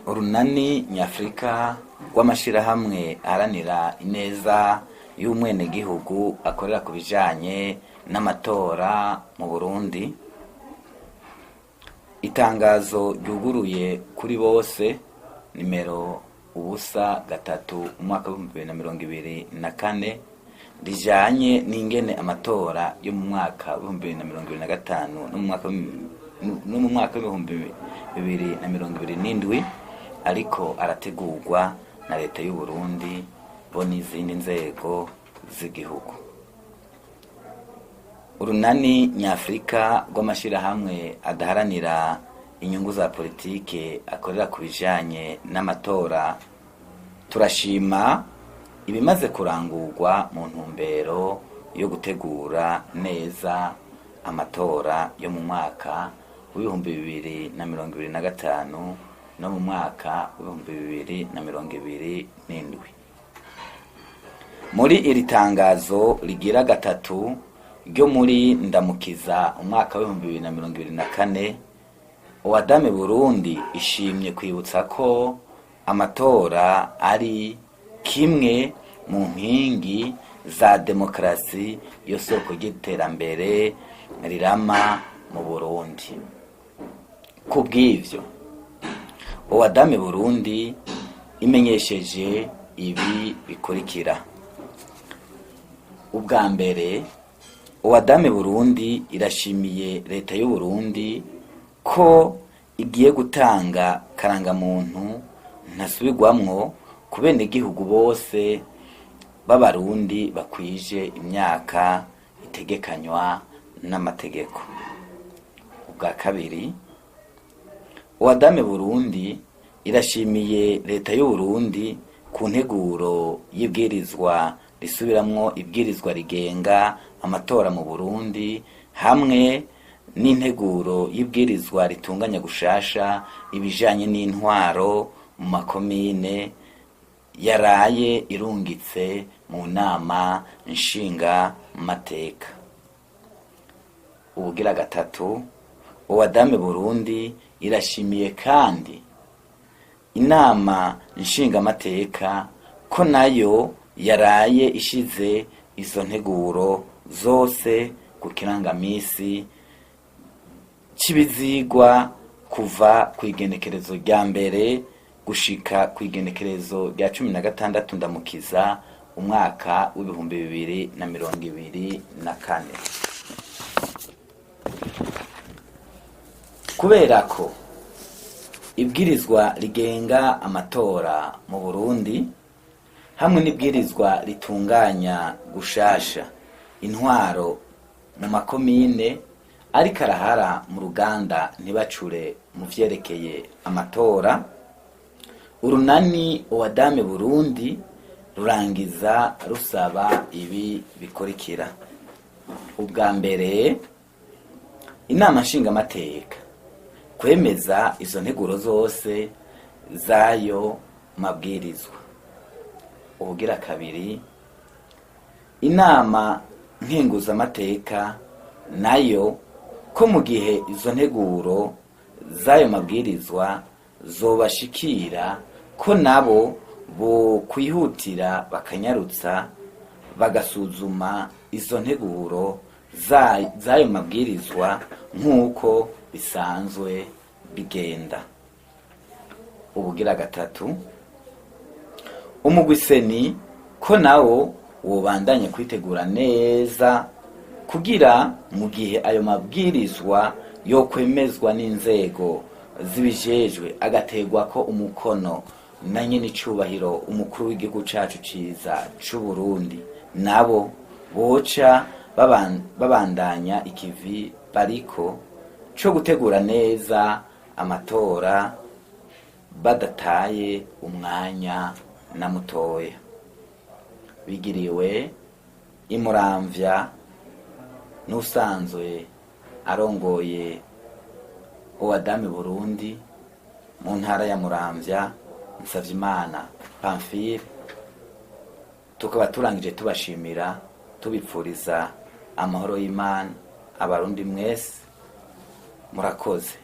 Urunani nyafurika rw'amashirahamwe aharanira ineza y'umwenegihugu akorera ku bijanye n'amatora mu Burundi. Itangazo ryuguruye kuri bose nimero 03 umwaka w'2024 rijanye n'ingene amatora yo mu mwaka w'2025 no mu mwaka w'2027 ariko arategurwa na leta y'u Burundi bo n'izindi nzego z'igihugu. Urunani nyafurika rw'amashirahamwe adaharanira inyungu za politike akorera ku bijanye n'amatora turashima ibimaze kurangurwa mu ntumbero yo gutegura neza amatora yo mu mwaka w'2025 no mu mwaka w'2027. Muri iri tangazo rigira gatatu ryo muri Ndamukiza umwaka w'2024, Uwadame Burundi ishimye kwibutsa ko amatora ari kimwe mu nkingi za demokarasi yo soko ry'iterambere rirama mu Burundi. Kubw'ivyo, Uwadame Burundi imenyesheje ibi bikurikira: ubwa mbere, Uwadame Burundi irashimiye leta y'u Burundi ko igiye gutanga karangamuntu ntasubirwamwo ku benegihugu bose b'Abarundi bakwije imyaka itegekanywa n'amategeko. Ubwa kabiri, Uwadame Burundi irashimiye leta y'u Burundi ku nteguro y'ibwirizwa risubiramwo ibwirizwa rigenga amatora mu Burundi hamwe n'integuro y'ibwirizwa ritunganya gushasha ibijanye n'intwaro mu makomine yaraye irungitse mu nama nshinga mateka. Ubugira gatatu, Uwadame Burundi irashimiye kandi inama nshingamateka ko nayo yaraye ishize izo nteguro zose ku kirangamisi c'ibizigwa kuva kw'igenekerezo rya mbere gushika kw'igenekerezo rya 16 Ndamukiza umwaka w'2024. Kubera ko ibwirizwa rigenga amatora mu Burundi hamwe n'ibwirizwa ritunganya gushasha intwaro mu makomine ariko arahara mu ruganda ntibacure mu vyerekeye amatora, urunani Uwadame Burundi rurangiza rusaba ibi bikurikira: ubwa mbere, inama nshingamateka kwemeza izo nteguro zose z'ayo mabwirizwa. Ubugira kabiri, inama nkenguzamateka nayo ko mu gihe izo nteguro z'ayo mabwirizwa zobashikira ko nabo bo kwihutira bakanyarutsa bagasuzuma izo nteguro z'ayo mabwirizwa nk'uko bisanzwe bigenda. Ubugira gatatu, umugwi CENI ko nawo wobandanya kwitegura neza kugira mu gihe ayo mabwirizwa yokwemezwa n'inzego zibijejwe agategwako umukono na nyen'icubahiro umukuru w'igihugu cacu ciza c'Uburundi, nabo boca babandanya ikivi bariko co gutegura neza amatora badataye umwanya na mutoya. Bigiriwe imuramvya n'usanzwe arongoye Uwadame Burundi mu ntara ya Muramvya, Nsavyimana Pamphile. Tukaba turangije tubashimira, tubipfuriza amahoro y'Imana Abarundi mwese. Murakoze.